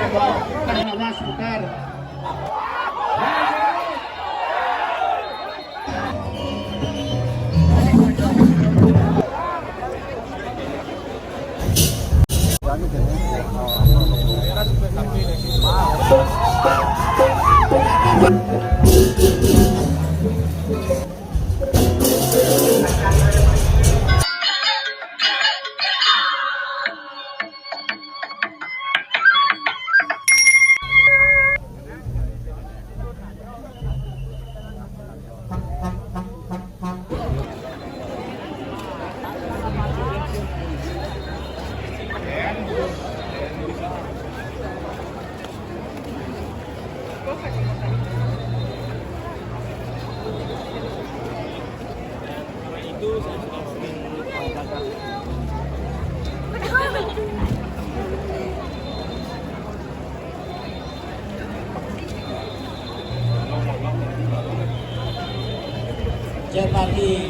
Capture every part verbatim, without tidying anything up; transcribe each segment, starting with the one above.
Awas, putar. Cek tadi,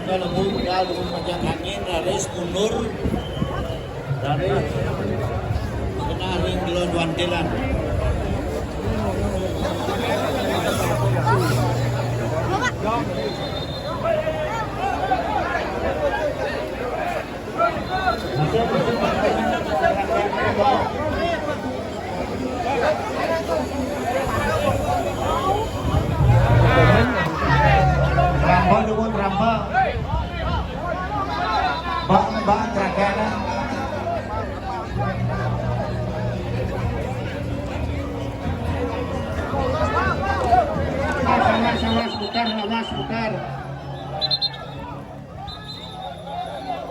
kalau bu, udah lu macam angin, raris mundur, raris kena ring duluan wantilan. Rampa dulu, rampa. Bang, bang, terakhir. Awas, awas, putar, awas, putar.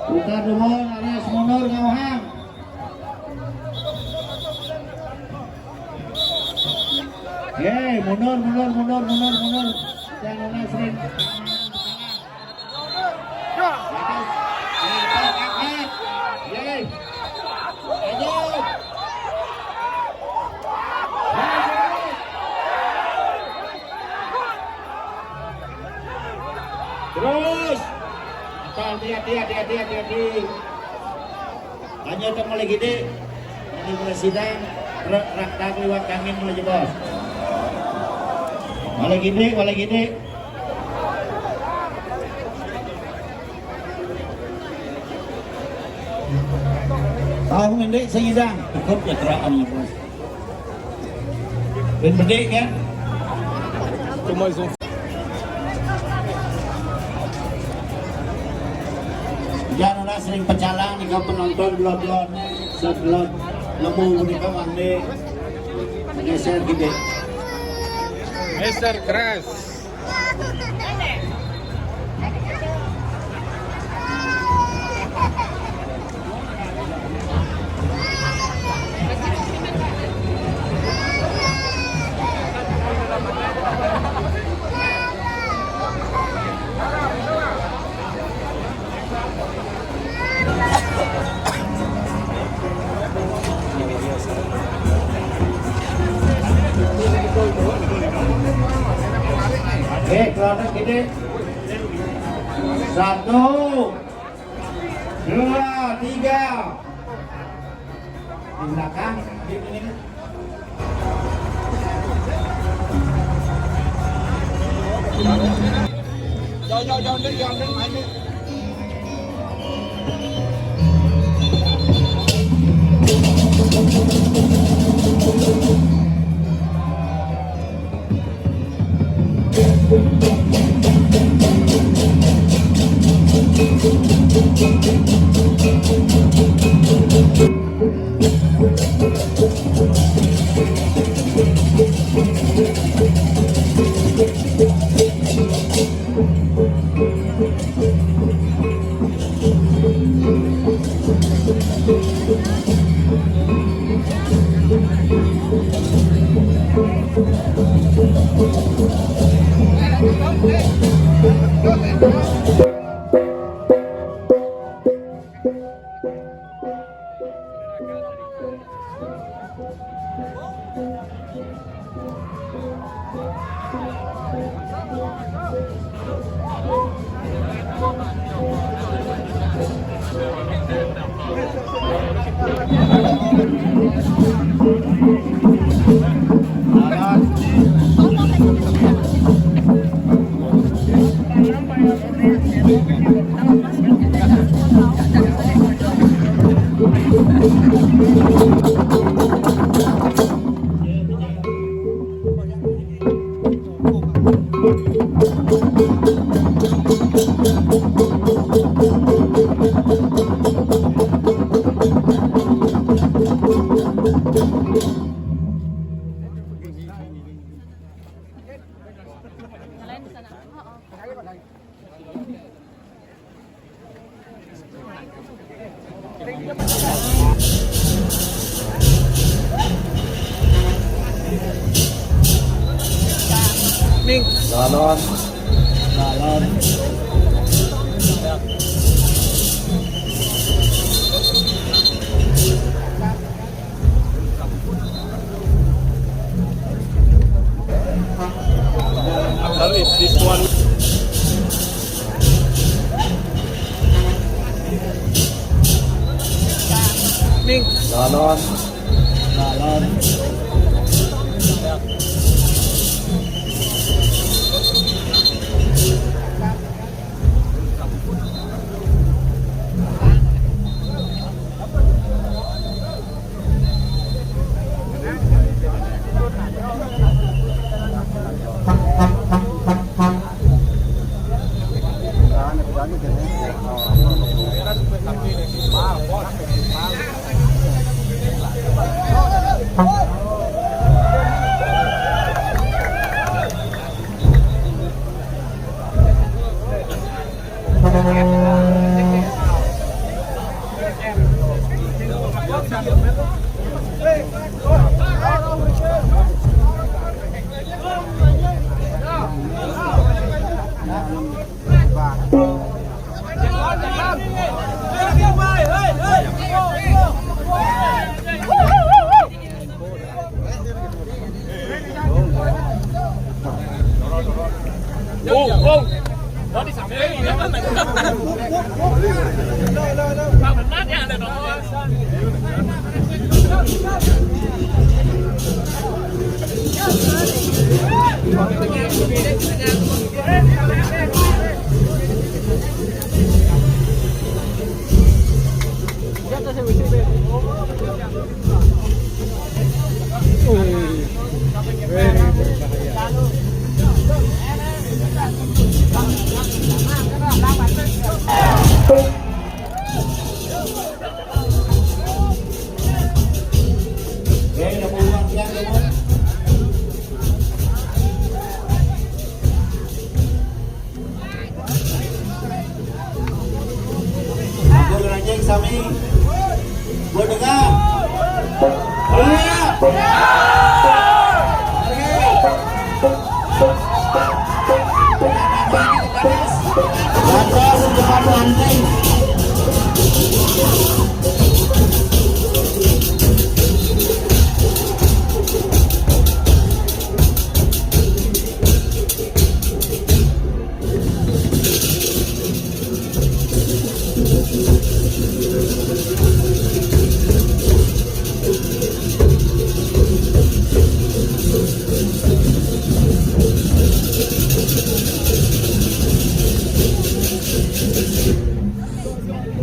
Putar dulu, awas mundur, ngawang. Hei, mundur, mundur, mundur, mundur, mundur. Jangan sering. Hei. Ayo. Terus. Hati-hati, hati-hati, hati-hati. Hanya tak mulai gede. Ini mulai sidang. Rak, rak, tak lewat kami mulai jebos. Mulai gede, mulai gede. Tahu ngendek sengidang. Cukup ya terang ya, Bos. Ben bedik ya. Cuma Jangan sering pecalang nih, kau penonton belon-belon, sebelon lemu nih, kau mandi. Geser gitu. Mister Crash. Oke, keluarkan gede. Satu, dua, tiga. Di belakang, di ini. Jauh, jauh, jauh, jauh, jauh, jauh, jauh. Ning. Lalon. Lalon. This one. Ning. Lalon. Lalon. Ampun, anjing sami. Gua dengar. Iya. Atas depan anjing.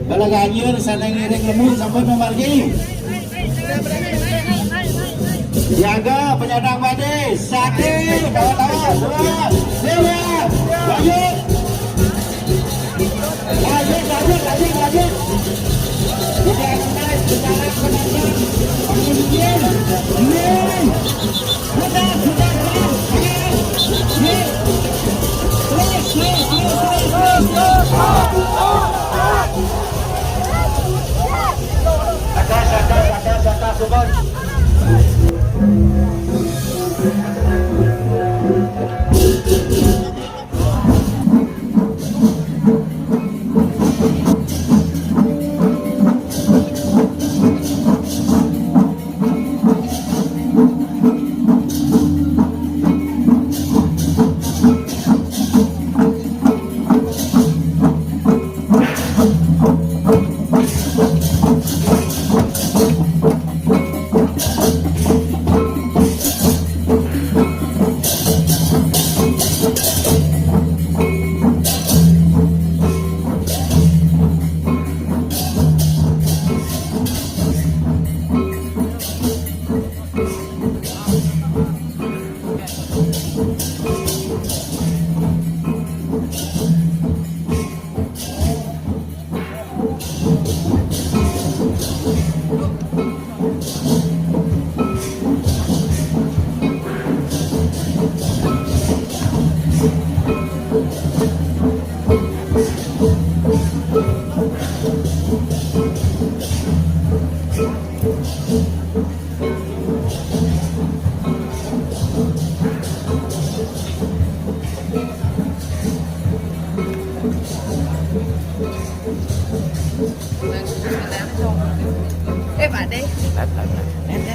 Bala ganjil sana ngiring lemu sampai memargi. Jaga penyandang badai, satu, tawa-tawa, dua, tiga, lanjut. Lanjut, lanjut, lanjut, lanjut. Udah, udah, sekarang penonton. Oke, begini. Begini. Putar, putar, putar. Terus, terus, terus, terus, terus. Atas, atas, atas, atas, Subang. Ê, bạn đi. Lát, lát, lát. Em đi.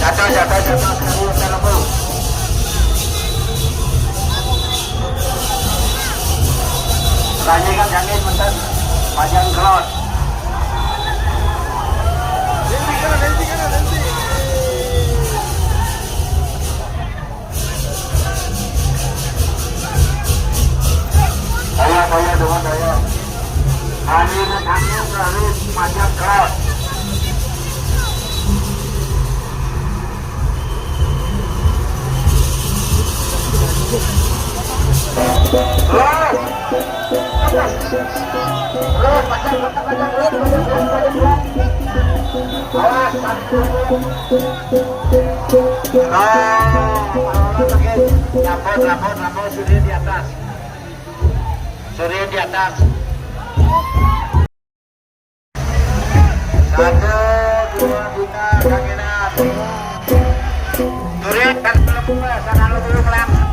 Jatuh, jatuh, jatuh. Serius, serius. Tanya kan jamin, menten. Panjang kelot. Saya, saya, dengan saya. Hari ini kami harus pajak keras. Terus. Terus, pajak, pajak, pajak, terus, terus, terus, terus. Awas, pajak, pajak. Rapor, rapor, rapor, sudah di atas. Sudah di atas. Satu, dua, tiga, kakiran. Sudah, kan belum, sana lu belum langsung.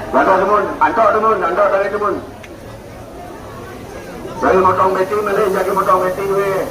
Bantu temun, antuk temun, antuk dari temun. Dari motong beti, mana jadi motong beti, weh.